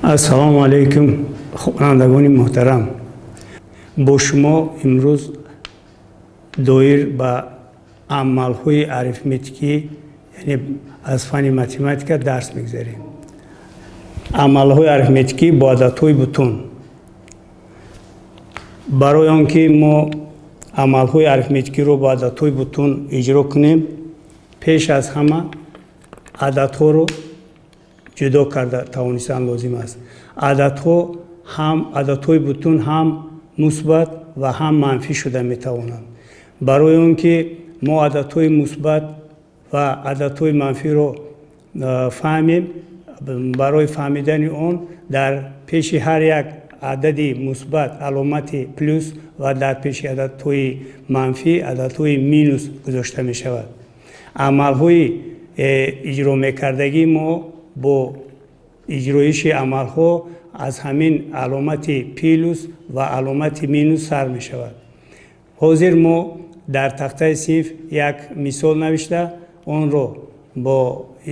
Ассалому алайкум, хонандагони муҳтарам. Бо шумо имрӯз доир ба амалҳои арифметикӣ, яъне аз фанни математика дарс мегузарем. Амалҳои арифметикӣ бо ададҳои бутун. Барои он ки мо амалҳои арифметикиро бо ададҳои бутун иҷро кунем, пеш аз ҳама ададҳоро ҷудо карда тавонистан лозим аст. Ададҳо ҳам ададҳои бутун ҳам мусбат ва ҳам манфӣ шуда метавонанд. Барои он ки мо ададҳои мусбат ва ададҳои манфиро фаҳмем, барои фаҳмидани он дар пеши ҳар як адади мусбат аломати плюс ва дар пеши ададҳои манфӣ ададҳои минус гузошта мешавад. Амалҳои иҷро мекардагии мо бо иҷроиши амалҳо аз ҳамин аломати плюс ва аломати минус сар мешавад. Ҳозир мо дар тахтаи синф як мисол навишта, онро бо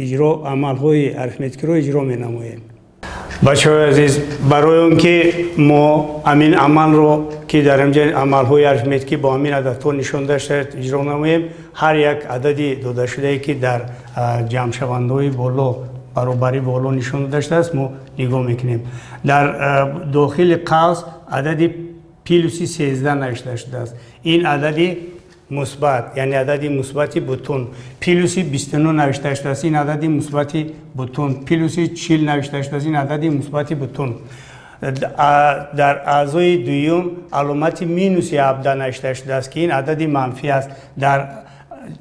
иҷро амалҳои арифметикиро иҷро менамоем. Бачаҳои азиз, барои он ки мо ҳамин амалро, ки дар инҷа амалҳои арифметикӣ бо ҳамин ададҳо нишон дошта иҷро намоем, ҳар як адади додашудае, ки дар ҷамъшавандаҳои боло баробари боло нишон дода шудааст, мо нигоҳ мекунем. Дар дохили қавс адади плюси 13 навишта шудааст. Ин адади мусбат, яъне адади мусбати бутун. Плюси 29 навишта шудааст. Ин адади мусбати бутун. Плюси 40 навишта шудааст. Ин адади мусбати бутун. Дар аъзои дуюм аломати минуси 17 навишта шудааст, ки ин адади манфӣ аст. Дар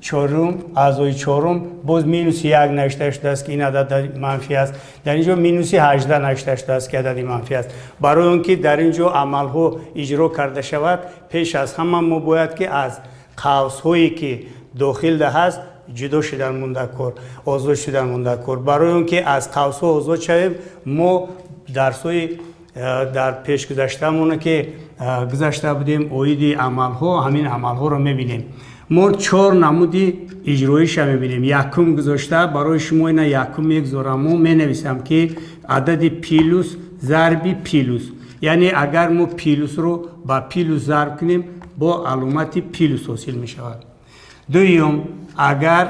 чорум, аъзои чорум боз минуси 1 навишта шудааст, ки ин адад манфӣ аст. Дар ин ҷо минуси 18 навишта шудааст, ки адади манфӣ аст. Барои он ки дар ин ҷо амалҳо иҷро карда шавад, пеш аз ҳама мо бояд ки аз қавсҳое, ки дохил ҳаст, ҷудо шудан монда кор, озод шудан монда кор. Барои он ки аз қавсҳо озод шавем, мо дарсҳои дар пешгузаштаамон, ки гузашта будем оиди амалҳо, ҳамин амалҳоро мебинем. Мо чор намуди иҷроиша мебинем. Якум гузошта барои шумо ина якум мегузорам, мо менависам, ки адади плюс зарби плюс, яъне агар мо плюсро ба плюс зарб кунем, бо аломати плюс ҳосил мешавад. Дуюм, агар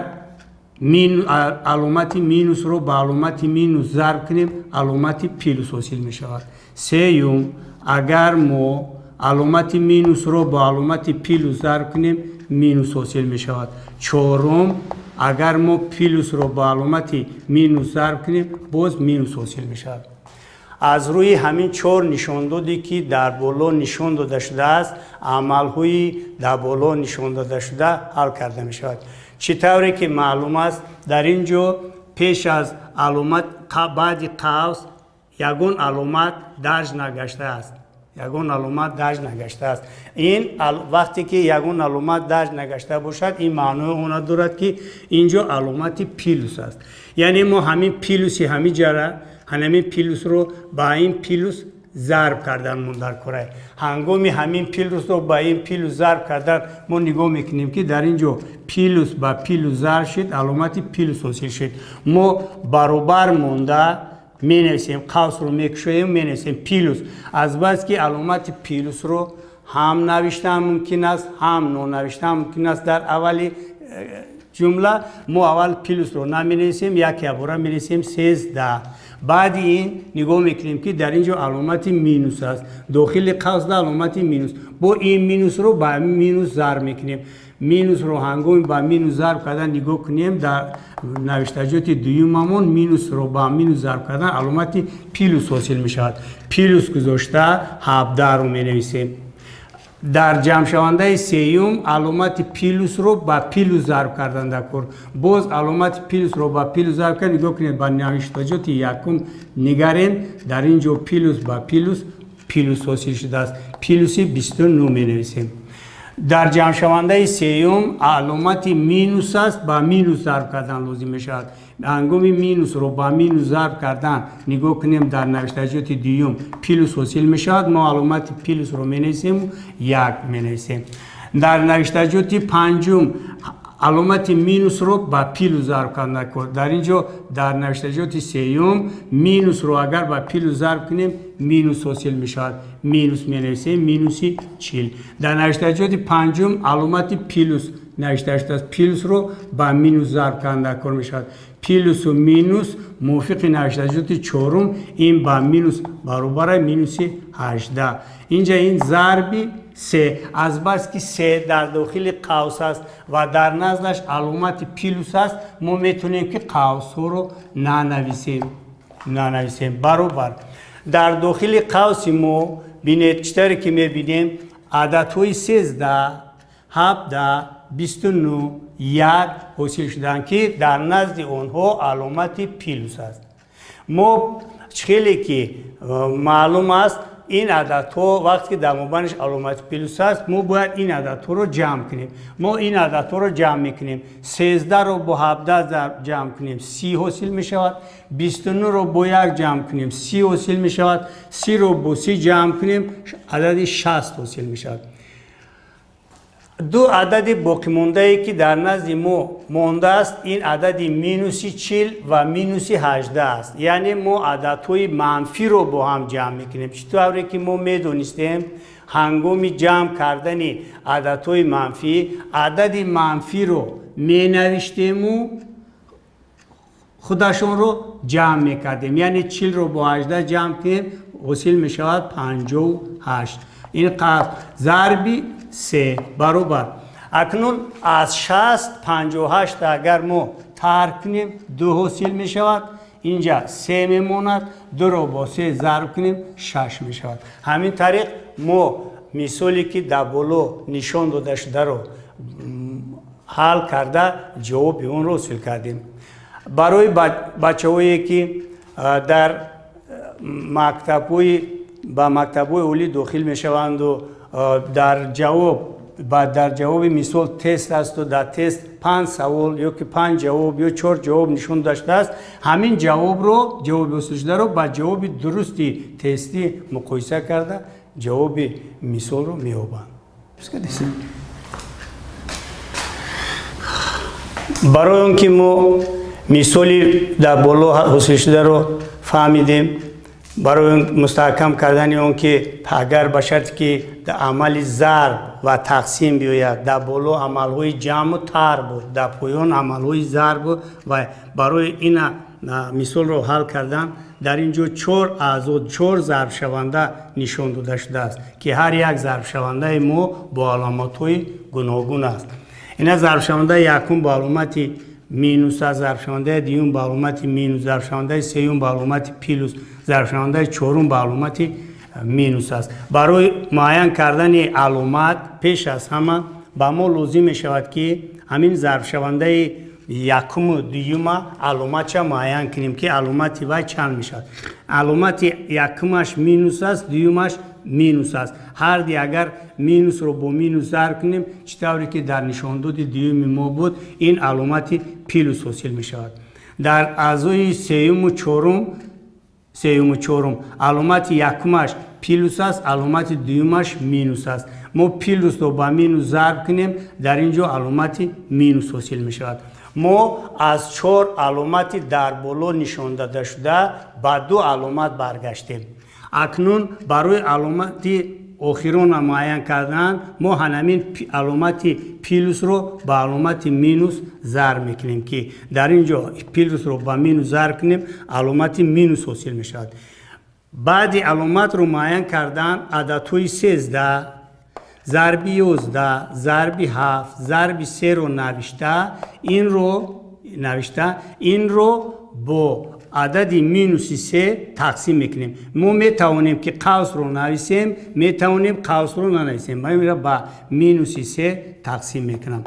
аломати минусро ба аломати минус зарб кунем, аломати плюс ҳосил мешавад. Сеюм, агар мо аломати минусро ба аломати плюс зарб кунем, минус ҳосил мешавад. Чорум, агар мо плюсро ба аломати минус зарб кунем, боз минус ҳосил мешавад. Аз рӯи ҳамин чор нишондоде, ки дар боло нишон дода шудааст, амалҳои дар боло нишон дода шуда ҳал карда мешавад. Чӣ тавре ки маълум аст, дар ин ҷо пеш аз аломат, баъди қавс ягон аломат дарҷ нагаштааст. Ягон аломат дарҷ нагаштааст. Ин вақте ки ягон аломат дарҷ нагашта бошад, ин маънои онро дорад, ки ин ҷо аломати плюс аст. Яъне мо ҳамин плюси ҳамин ҷара, ҳамин плюсро ба ин плюс зарб кардан мондаркорай. Ҳангоми ҳамин плюсро ба ин плюс зарб кардан, мо нигоҳ мекунем, ки дар ин ҷо плюс ба плюс зарб шуд, аломати плюс ҳосил шуд. Мо баробар монда менависем, қавсро мекушоем, менависем плюс. Азбаски аломати плюсро ҳам навиштан мумкин аст, ҳам нонавиштан мумкин аст дар аввали ҷумла, мо аввал плюсро наменависем, як ябора менависем 13. Баъди ин нигоҳ мекунем, ки дар ин ҷо аломати минус аст. Дохили қавсда аломати минус. Бо ин минусро ба минус зарб мекунем. Минусро ҳангоми ба минус зарб кардан нигоҳ кунем, дар навиштаҷоти дуюмамон минусро ба минус зарб кардан аломати плюс ҳосил мешавад. Плюс гузошта 17-ро менависем. Дар ҷамъшавандаи сеюм аломати плюсро ба плюс зарб кардан даркор. Боз аломати плюсро ба плюс зарб кардан, нигоҳ кунед, ба навиштаҷоти якум нигарем, дар ин ҷо плюс ба плюс плюс ҳосил шудааст. Плюси 29 менависем. Дар ҷамъшавандаи сеюм аломати минус аст, ба минус зарб кардан лозим мешавад. Ҳангоми минусро ба минус зарб кардан нигоҳ кунем, дар навиштаҷоти дуюм плюс ҳосил мешавад. Мо аломати плюсро менависем, 1 менависем. Дар навиштаҷоти панҷум Аломати минусро ба плюс зарб кардан. Дар ин ҷо дар навиштаҷоти сеюм минусро агар ба плюс зарб кунем, минус ҳосил мешавад. Минус менависем, минуси 40. Дар навиштаҷоти панҷум аломати плюс навишта шудааст. Плюсро ба минус зарб кардан кор мешавад. Плюсу минус мувофиқи навиштаҷоти чорум ин ба минус баробар минуси 18. Инҷа ин зарби се, азбаски се дар дохили қавс аст ва дар наздаш аломати плюс аст, мо метавонем ки қавсҳоро нанависем. Баробар. Дар дохили қавси мо бинед, чӣ таре ки мебинем, ададҳои 13, 17, 29, 1 ҳосил шуданд, ки дар назди онҳо аломати плюс аст. Мо хеле ки маълум аст, ин ададҳо вақте ки дар мобайнаш аломати плюс аст, мо бояд ин ададҳоро ҷамъ кунем. Мо ин ададҳоро ҷамъ мекунем. 13-ро бо 17 ҷамъ кунем, 30 ҳосил мешавад. 29-ро бо 1 ҷамъ кунем, 30 ҳосил мешавад. 30-ро бо 30 ҷамъ кунем, адади 60 ҳосил мешавад. Ду адади боқимондае ки дар назди мо мондааст, ин адади минуси 40 ва минуси 18 аст. Яъне мо ададҳои манфиро бо ҳам ҷамъ мекунем. Чӣ тавре ки мо медонистем, ҳангоми ҷамъ кардани ададҳои манфӣ адади манфиро менавиштему худашонро ҷамъ мекардем. Яъне 40-ро бо 18 ҷамъ кунем, ҳосил мешавад 58. Ин қадр зарби 3 баробар. Акнун аз 60 58 агар мо тарк кунем, 2 ҳосил мешавад. Инҷа 3 мемонад, 2-ро бо 3 зарб кунем, 6 мешавад. Ҳамин тариқ мо мисоле ки дар боло нишон дода шударо ҳал карда ҷавоби онро ҳосил кардем. Барои бачаҳое ки дар мактабҳои ба мактабҳои олӣ дохил мешаванду дар ҷавоби мисол тест асту дар тест 5 савол ё ки 5 ҷавоб ё 4 ҷавоб нишон доштааст, ҳамин ҷавобро, ҷавоби ҳосилшударо ба ҷавоби дурусти тестӣ муқоиса карда ҷавоби мисолро меёбанд. Барои он ки мо мисоли дар боло ҳосилшударо фаҳмидем, барои мустаҳкам кардани он ки агар ба шарте ки амали зарб ва тақсим биёяд, дар боло амалҳои ҷамъу тарб буд, дар поён амалҳои зарб буд ва барои ина мисолро ҳал кардан дар ин ҷо 4 аъзо, 4 зарбшаванда нишон дода шудааст, ки ҳар як зарбшавандаи мо бо аломатҳои гуногун аст. Ина зарбшавандаи якум бо аломати минус аст, зарбшавандаи дуюм бо аломати минус, зарбшавандаи сеюм бо аломати плюс, зарбшавандаи чорум бо аломати минус аст. Барои муайян кардани аломат пеш аз ҳама ба мо лозим мешавад, ки ҳамин зарбшавандаи якуму дуюма аломатша муайян кунем, ки аломати вай чанд мешавад. Аломати якумаш минус аст, дуюмаш минус аст. Ҳарди агар минусро бо минус зарб кунем, чӣ тавре ки дар нишондоди дуюми мо буд, ин аломати плюс ҳосил мешавад. Дар аъзои сеюму чорум аломати якумаш плюс аст, аломати дуюмаш минус аст. Мо плюсро ба минус зарб кунем, дар ин ҷо аломати минус ҳосил мешавад. Мо аз 4 аломати дар боло нишон дода шуда ба 2 аломат баргаштем. Акнун барои аломати охирона муайян кардан мо ҳамин аломати плюсро ба аломати минус зарб мекунем, ки дар ин ҷо плюсро ба минус зарб кунем, аломати минус ҳосил мешавад. Баъди аломатро муайян кардан ададҳои 13 зарби 11 зарби 7 зарби 3-ро навишта инро бо адади минуси 3 тақсим мекунем. Мо метавонем ки қавсро нависем, метавонем қавсро нанависем. Ман инро ба минуси 3 тақсим мекунам.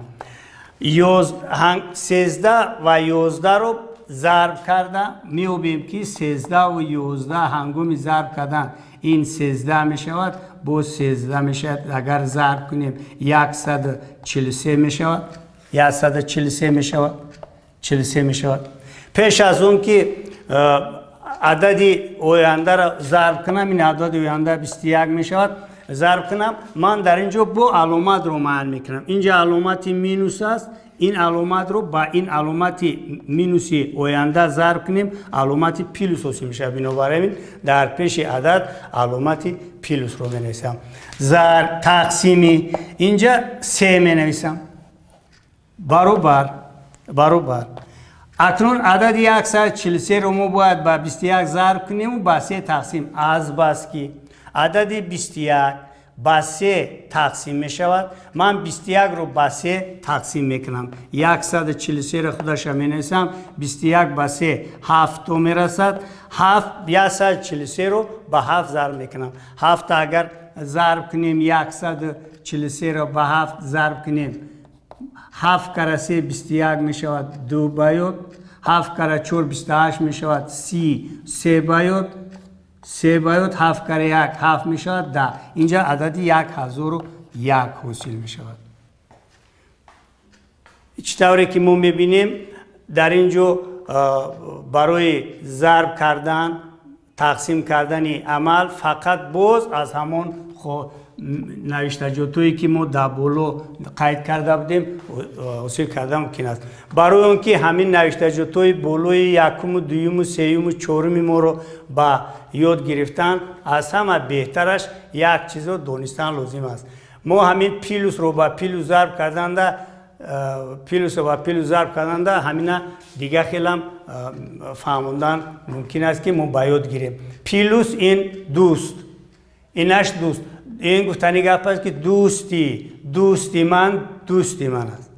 13 ва 11-ро зарб карда меёбем, ки 13 ва 11 ҳангоми зарб кардан ин 13 мешавад, боз 13 мешавад. Агар зарб кунем 143 мешавад, 143 мешавад, 43 мешавад. Пеш аз он ки адади ояндаро зарб кунам, ин адади оянда 21 мешавад, зарб кунам, ман дар ин ҷо бо аломатро муайян мекунам. Инҷа аломати минус аст, Ин аломатро ба ин аломати минуси оянда зарб кунем, аломати плюс ҳосил мешавад. Бинобар ин дар пеши адад аломати плюсро менависам. Зарб тақсими инҷа се менависам. Баробар, баробар. Акнун адади 143-ро мо бояд ба 21 зарб кунему ба се тақсим. Азбаски адади 21 ба се тақсим мешавад, ман 21-ро ба се тақсим мекунам. 143-ро худаша менависам, 21 ба се ҳафто мерасад, 143-ро ба ҳафт зарб мекунам. Ҳафта агар зарб кунем, 143-ро ба ҳафт зарб кунем, ҳафт кара се 21 мешавад, ду баёд, ҳафт кара чор 28 мешавад, 33 баёд, се баёд, ҳафт кара як ҳафт мешавад, 10. Инҷа адади 1001 ҳосил мешавад. Чӣ тавре ки мо мебинем, дар ин ҷо барои зарб кардан, тақсим кардани амал фақат боз аз ҳамон навиштаҷотое ки мо дар боло қайд карда будем ҳосил карда мумкин аст. Барои он ки ҳамин навиштаҷотҳои болои якуму, дуюму, сеюму, чоруми моро ба ёд гирифтан, аз ҳама беҳтараш як чизро донистан лозим аст. Мо ҳамин плюсро ба плюс зарб карданда, плюсро ба плюс зарб карданда ҳамина дига хелам фаҳмондан мумкин аст, ки мо ба ёд гирем. Плюс ин дӯст, инаш дӯст. Ин гуфтани гап аст, ки дӯсти ман дӯсти ман аст.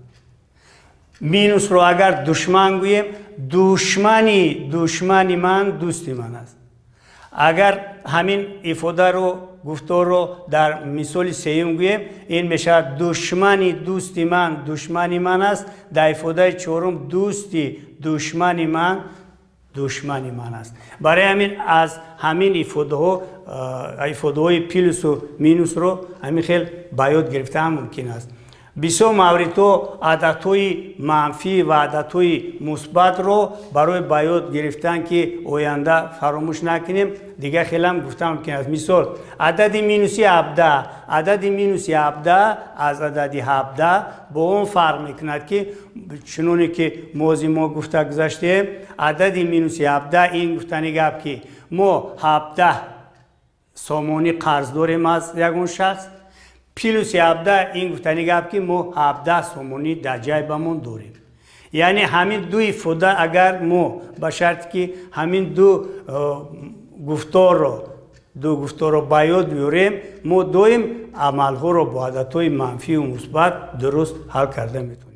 Минусро агар душман гӯем, душмани душмани ман дӯсти ман аст. Агар ҳамин ифодаро, гуфторро дар мисоли сеюм гӯем, ин мешавад душмани дӯсти ман душмани ман аст. Дар ифодаи чорум дӯсти душмани ман душмани ман аст. Барои ҳамин аз ҳамин ифодаҳои плюсу минусро ҳамин хел ба ёд гирифтан мумкин аст. Бисёр мавридҳо ададҳои манфӣ ва ададҳои мусбатро барои ба ёд гирифтан, ки оянда фаромӯш накунем, дигар хелам гуфтан мумкин аст. Мисол, адади минуси 17, адади минуси 17 аз адади 17 бо он фарқ мекунад, ки чуноне ки мози мо гуфта гузаштем, адади минуси 17 ин гуфтани гап, ки мо 17 сомонӣ қарз дорем аз ягон шахс, плюси 17 ин гуфтани гап, ки мо 17 сомонӣ дар ҷайбамон дорем. Яъне ҳамин ду ифода агар мо ба шарте ки ҳамин ду гуфторро ба ёд биёрем, мо доим амалҳоро бо ададҳои манфию мусбат дуруст ҳал карда метавонем.